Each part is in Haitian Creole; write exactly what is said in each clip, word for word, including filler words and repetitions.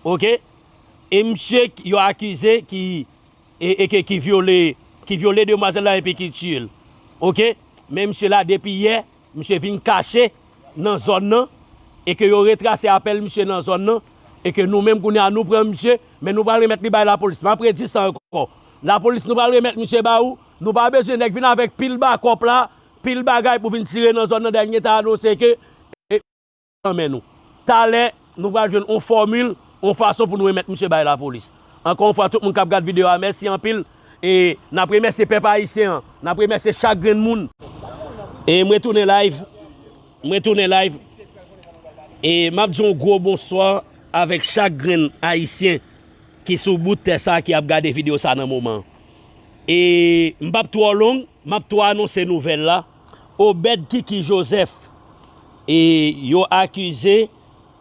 Oke? E misye k-, yo akize ki, e, e ke, ki vyole, ki vyole demwazèl la epi ki tiye l. Oke? Men misye la depi yè, misye vin kache nan zòn nan, e ke yo retrase apèl misye nan zòn nan, e ke nou menm kounye a nou pran misye, men nou pral remèt li bay lapolis. M ap redi sa ankò. Lapolis, nou pral remèt misye ba ou. Nou pa bezwen nèg vin avèk pil bakòp la, pil bagay pou vin tire nan zòn nan, dènye ta anonse ke, e, nan men nou. Talè, nou pral jwenn on fòmil, on fason pou nou remèt misye bay lapolis. Ankò yon fwa, tout moun k ap gad videyo a, mèsi anpil. E n ap remèsye pèp ayisyen an, n ap remèsye chak grenn moun. E mwen tounen live, mwen tounen live. E m ap di yon gwo bonswa avèk chak grenn ayisyen ki sou bout tè sa ki ap gade videyo sa nan moman an. E m p ap twò long, m ap twò anonse nouvèl la. Obed Kiki Joseph, e yo akize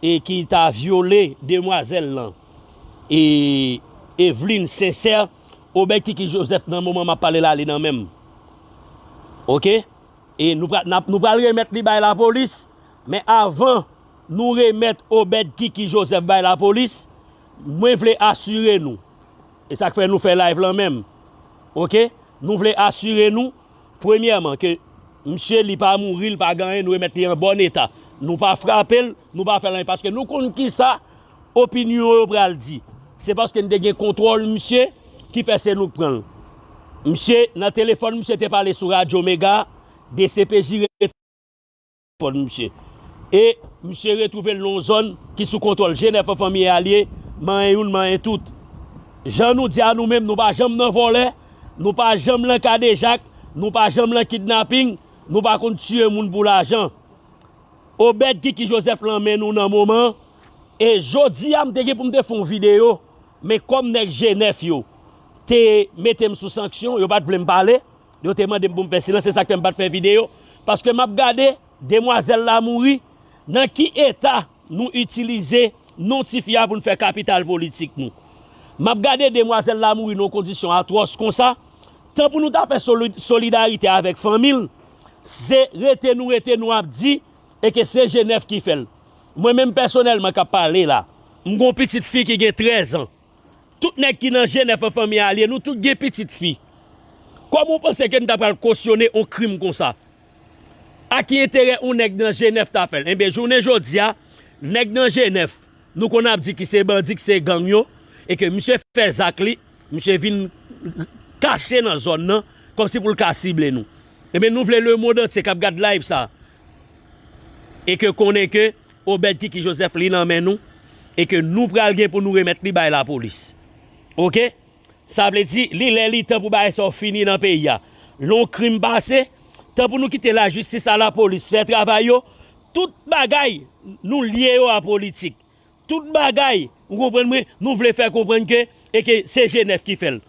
e ki ta vyole demwazèl lan, e Eveline Sincère, Obed Kiki Joseph nan moman m ap pale la, li nan men m. Oke? E nou pra-, n ap, nou pral remèt li bay lapolis, men avan nou remèt Obed Kiki Joseph bay lapolis, mwen vle asire nou, e sa k fè nou fè live lan menm, oke? Nou vle asire nou, premyèman, ke misye li pa mouri, li pa gen anyen, nou remèt li an bòn eta. Nou pa frape l, nou pa fè l anyen, paske nou konn kisa opinyon yo pral di. Se paske n te gen kontwòl misye ki fè se nou k pran l. Misye, nan telefòn, misye te pale sou Radyo Mega, D C P J rete telefòn misye. E misye retwouve l nan yon zòn ki sou kontwòl G nèf an, Fanmi e Alye, manyen youn, manyen tout. Jan nou di a nou menm, nou pa janm nan vòlè, nou pa janm nan kadejak, nou pa janm nan kidnaping, nou pa konn tiye moun pou lajan. Obed Kiki Joseph lan men nou nan moman an. E jodi a, m te gen pou m te fè yon videyo, men kòm nèg G nèf yo te mete m sou sanksyon, yo pa t vle m pale, yo te mande m pou m fè silans, se sa k fè m pa t fè videyo. Paske m ap gade, demwazèl la mouri, nan ki eta nou itilize non ti fi a pou n fè kapital politik nou. M ap gade demwazèl la mouri nan yon kondisyon atwòs konsa, tan pou nou ta fè soli-, solidarite avèk fanmi l, se rete nou rete nou ap di, e ke se G nèf ki fè l. Mwen menm pèsonèlman k ap pale la, m gen yon pitit fi ki gen trèz an. Tout nèg ki nan G nèf an, Fanmi e Alye, nou tout gen pitit fi. Kòman w panse ke n ta pral kosyone yon krim konsa? A ki enterè yon nèg nan G nèf ta fè l? Enben, jounen jodi a, nèg nan G nèf, nou konn ap di ki se bandi, ki se gang yo, e ke misye fè zak li, misye vin kache nan zòn nan, kòmsi pou l ka sible nou. Enben, nou vle lemonn antye k ap gad live sa, e ke konnen ke Obed Kiki Joseph li nan men nou, e ke nou pral gen pou nou remèt li bay lapolis. Oke? Sa vle di, li lè li tan pou bagay sa yo fini nan peyi a. Lè yon krim pase, tan pou nou kite lajistis a lapolis fè travay yo, tout bagay nou lye yo a politik. Tout bagay, ou konprann mwen, nou vle fè konprann ke, e ke se G nèf ki fè l.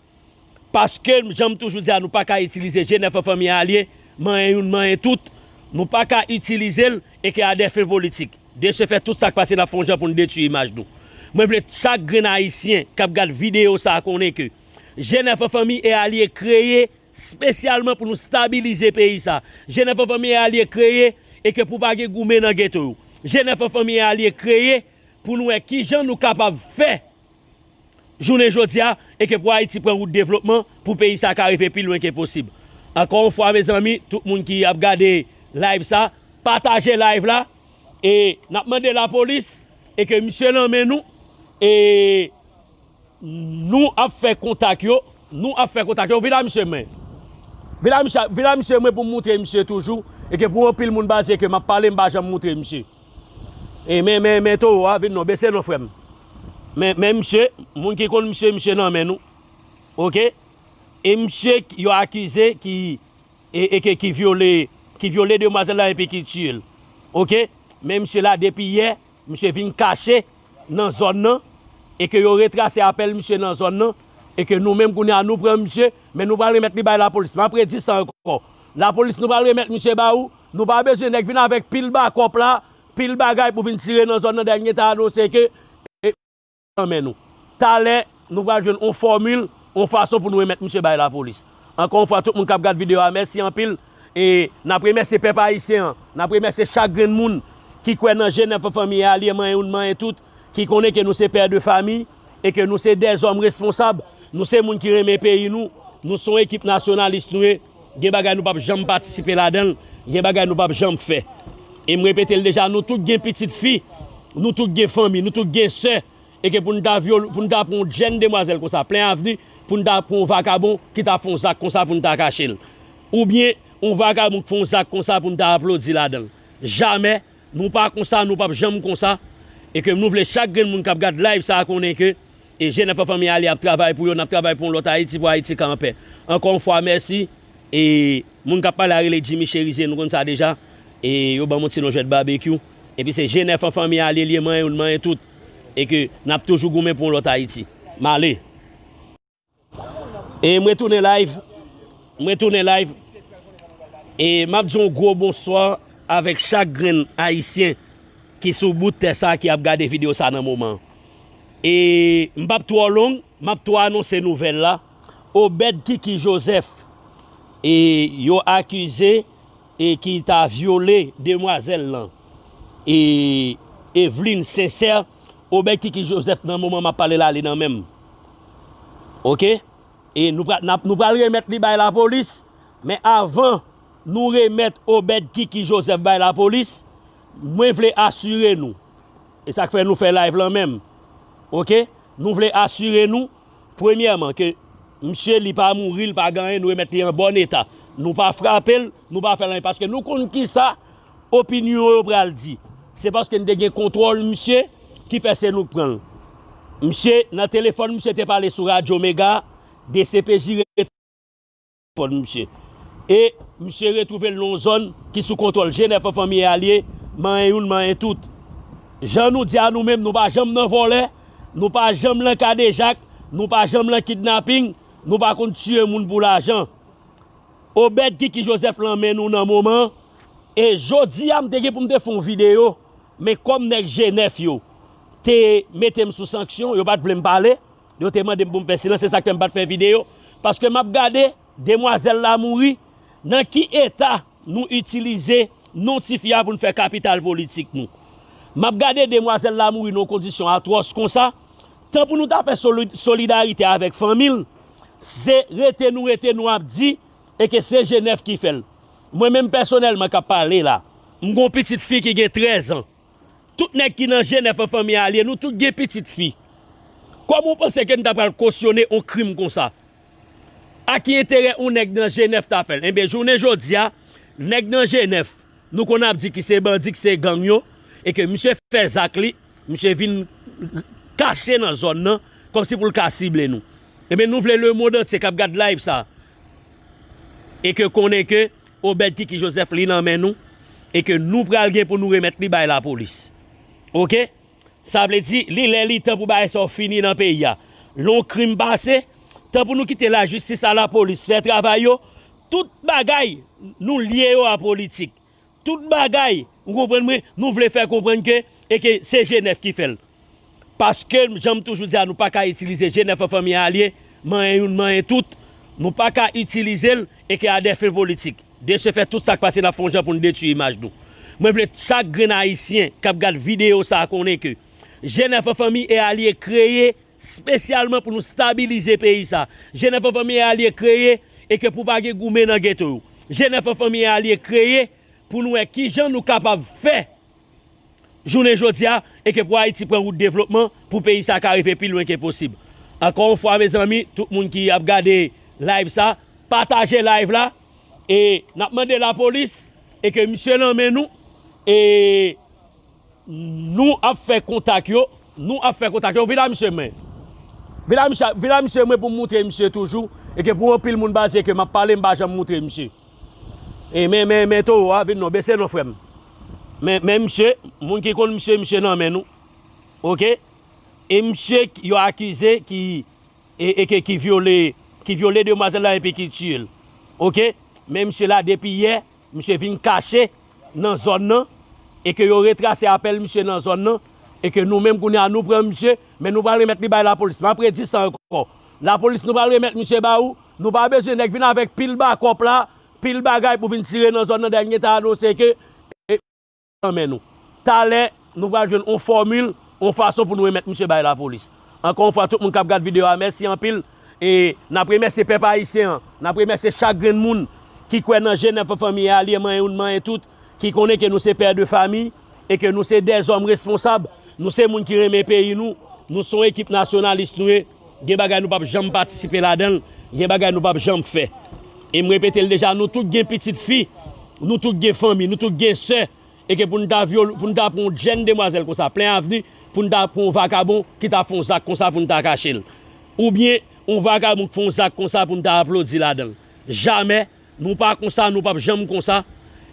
Paske, jan m toujou di a, nou pa ka itilize G nèf an, Fanmi e Alye, manyen youn, manyen tout. Nou pa ka itilize l, e ke a dè fen politik. De se fè, tout sa k pase, n ap fè yon jan pou n detwi imaj nou. Mwen vle chak grenn ayisyen k ap gad videyo sa a konnen ke G nèf an, Fanmi e Alye kreye espesyalman pou nou stabilize peyi sa. G nèf an, Fanmi e Alye kreye, e ke pou pa gen goumen nan geto yo. G nèf an, Fanmi e Alye kreye pou nou wè kijan nou kapab fè jounen jodi a, e ke pou Ayiti pran wout devlopman, pou peyi sa ka rive pi lwen ke posib. Ankò yon fwa, mezanmi, tout moun ki ap gade live sa, pataje live la, e n ap mande lapolis, e ke misye nan men nou, e nou ap fè kontak yo, nou ap fè kontak yo, vin la misye mwen. Vin la misye, vin la misye mwen pou m moutre misye toujou, e ke pou anpil moun pa di ke m ap pale, m pa janm moutre misye. E men, men, men towo a, vin non, bese non, frè m. Men, men misye, moun ki konn misye, misye nan men nou. Oke? E misye k-, yo akize ki, e, e ke, ki vyole, ki vyole demwazèl la epi ki tiye l. Oke? Men misye la depi yè, misye vin kache nan zòn nan, e ke yo retrase apèl misye nan zòn nan, e ke nou menm kounye a nou pran misye, men nou pral remèt li bay lapolis. M ap redi sa ankò. Lapolis, nou pral remèt misye ba ou, nou pa bezwen nèg vin avèk pil bakòp la, pil bagay pou vin tire nan zòn nan, dènye ta anonse ke, e, nan men nou. Talè, nou pral jwenn on fòmil, on fason pou nou remèt misye bay lapolis. Ankò yon fwa, tout moun k ap gad videyo a, mèsi anpil. E n ap remèsye pèp ayisyen an, n ap remèsye chak grenn moun ki kwè nan G nèf an, Fanmi e Alye, manyen youn, manyen tout, ki konnen ke nou se pè de fami e ke nou se dèzòm responsab, nou se moun ki renmen peyi nou, nou se yon ekip nasyonalis nou ye, gen bagay nou p ap janm patisipe ladan l, gen bagay nou p ap janm fè. E m repete l deja, nou tout gen pitit fi, nou tout gen fanmi, nou tout gen sè, e ke pou n ta vyole, pou n ta pran yon jèn demwazèl konsa, plen avni, pou n ta pran yon vakabon ki ta fè yon zak konsa pou n ta kache l. Oubyen yon vakabon ki fè yon zak konsa pou n ta aplodi ladan l. Jamè, nou pa konsa, nou p ap janm konsa. E ke nou vle chak grenn moun k ap gad live sa a konnen ke e G nèf an fanmi alye ap travay pou yo, n ap travay pou yon lòt Ayiti, pou Ayiti ka anpè. Ankò yon fwa, mèsi. E moun k ap pale a rele Jimmy Cherizier, nou konn sa deja. E yo ban m yon ti non jwèt babekyou. Epi se G nèf an fanmi alye l ye, manyen youn, manyen tout. E ke n ap toujou goumen pou yon lòt Ayiti. M ale. E mwen tounen live. Mwen tounen live. E m ap di yon gwo bonswa avèk chak grenn Ayisyen ki sou bout tè sa a ki ap gade videyo sa a nan moman an. E m p ap twò long, m ap tou anonse nouvèl la. Obed Kiki Joseph, e yo akize e ki ta vyole demwazèl lan, e Eveline Sincère, Obed Kiki Joseph nan moman m ap pale la, li nan men m. Oke? E nou pral, n ap, nou pral remèt li bay lapolis, men avan nou remèt Obed Kiki Joseph bay lapolis, mwen vle asire nou, e sa k fè nou fè live lan menm, oke? Nou vle asire nou, premyèman, ke misye li pa mouri, li pa gen anyen, nou remèt li an bòn eta. Nou pa frape l, nou pa fè l anyen, paske nou konn kisa opinyon yo pral di. Se paske n te gen kontwòl misye ki fè se nou k pran l. Misye, nan telefòn, misye te pale sou Radyo Mega, D C P J rete telefòn misye. E misye retwouve l nan yon zòn ki sou kontwòl G nèf an fanmi alye, manyen youn, manyen tout. Jan nou di a nou menm, nou pa janm nan vòlè, nou pa janm nan kadejak, nou pa janm nan kidnaping, nou pa konn tiye moun pou lajan. Obed Kiki Joseph lan men nou nan moman an. E jodi a, m te gen pou m te fè yon videyo, men kòm nèg G nèf yo te mete m sou sanksyon, yo pa t vle m pale, yo te mande m pou m fè silans, se sa k fè m pa t fè videyo. Paske m ap gade, demwazèl la mouri, nan ki eta nou itilize non tifi a pou n fè kapital politik nou. M ap gade demwazèl la mouri nan yon kondisyon atwòs konsa, tan pou nou ta fè soli-, solidarite avèk fanmi l, se rete nou rete nou ap di, e ke se G nèf ki fè l. Mwen menm pèsonèlman k ap pale la, m gen yon pitit fi ki gen trèz an. Tout nèg ki nan G nèf an fanmi alye, nou tout gen pitit fi. Kòman w panse ke n ta pral kosyone yon krim konsa? A ki enterè yon nèg nan G nèf ta fè l? Enben, jounen jodi a, nèg nan G nèf, nou konn ap di ki se bandi, ki se gang yo, e ke misye fè zak li, misye vin kache nan zòn nan, kòmsi pou l ka sible nou. Enben, nou vle lemonn antye k ap gad live sa, e ke konnen ke Obed Kiki Joseph li nan men nou, e ke nou pral gen pou nou remèt li bay lapolis. Oke? Sa vle di, li lè li tan pou bagay sa yo fini nan peyi a. Lè yon krim pase, tan pou nou kite lajistis a lapolis fè travay yo, tout bagay nou lye yo a politik. Tout bagay, ou konprann mwen, nou vle fè konprann ke, e ke se G nèf ki fè l. Paske, jan m toujou di a, nou pa ka itilize G nèf an fanmi alye, manyen youn, manyen tout. Nou pa ka itilize l, e ke a dè fen politik. De se fè, tout sa k pase, n ap fè yon jan pou n detwi imaj nou. Mwen vle chak grenn Ayisyen k ap gad videyo sa a konnen ke G nèf an fanmi e alye kreye espesyalman pou nou stabilize peyi sa. G nèf an fanmi e alye kreye e ke pou pa gen goumen nan geto yo. G nèf an fanmi e alye kreye pou nou wè kijan nou kapab fè jounen jodi a e ke pou Ayiti pran wout devlopman, pou peyi sa ka rive pi lwen ke posib. Ankò yon fwa, mezanmi, tout moun ki ap gade live sa, pataje live la e n ap mande lapolis e ke misye nan men nou e nou ap fè kontak yo, nou ap fè kontak yo. Vin a misye mwen. Vin a misye, vin a misye mwen pou m moutre misye toujou. E ke pou anpil moun baze ke m ap pale, m pa janm moutre misye. E men, men, men towo a, vin non, bese non, frè m. Men, men misye, moun ki konn misye, misye nan men nou. Oke? E misye yo akize ki e, e ke, ki vyole, ki vyole demwazèl la epi ki tiye l. Oke? Men misye la depi yè, misye vin kache nan zòn nan, e ke yo retrase apèl misye nan zòn nan, e ke nou menm kounye a nou pran misye, men nou pral remèt li bay lapolis. M ap redi sa ankò. Lapolis, nou pral remèt misye ba ou. Nou pa bezwen nèg vin avèk pil bakòp la, pil bagay pou vin tire nan zòn nan, dènye ta anonse ke e, nan men nou. Talè, nou pral jwenn yon fòmil yon fason pou nou remèt misye bay lapolis. Ankò yon fwa, tout moun k ap gad videyo a, mèsi anpil. E n ap remèsye pèp ayisyen an, n ap remèsye chak grenn moun ki kwè nan G nèf an fanmi alye, manyen youn, manyen tout, ki konnen ke nou se pè de fami e ke nou se dèzòm responsab, nou se moun ki renmen peyi nou, nou se yon ekip nasyonalis nou ye, gen bagay nou p ap janm patisipe ladan l, gen bagay nou p ap janm fè. E m repete l deja, nou tout gen pitit fi, nou tout gen fanmi, nou tout gen sè, e ke pou n ta vyole, pou n ta pran yon jèn demwazèl konsa, plen avni, pou n ta pran yon vakabon ki ta fè yon zak konsa pou n ta kache l. Oubyen, yon vakabon ki fè yon zak konsa pou n ta aplodi ladan l. Jamè, nou pa konsa, nou p ap janm konsa.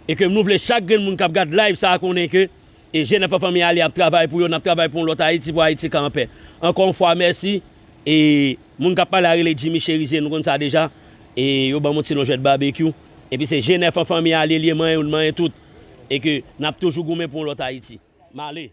E ke nou vle chak grenn moun k ap gad live sa a konnen ke e G nèf an fanmi alye ap travay pou yo, n ap travay pou yon lòt Ayiti, pou Ayiti ka anpè. Ankò yon fwa, mèsi. E moun k ap pale a rele Jimmy Cherizier, nou konn sa deja. E yo ban m yon ti non jwèt babekyou. Epi se G nèf an fanmi alye, li ye manyen youn, manyen tout. E ke n ap toujou goumen pou yon lòt Ayiti. M ale.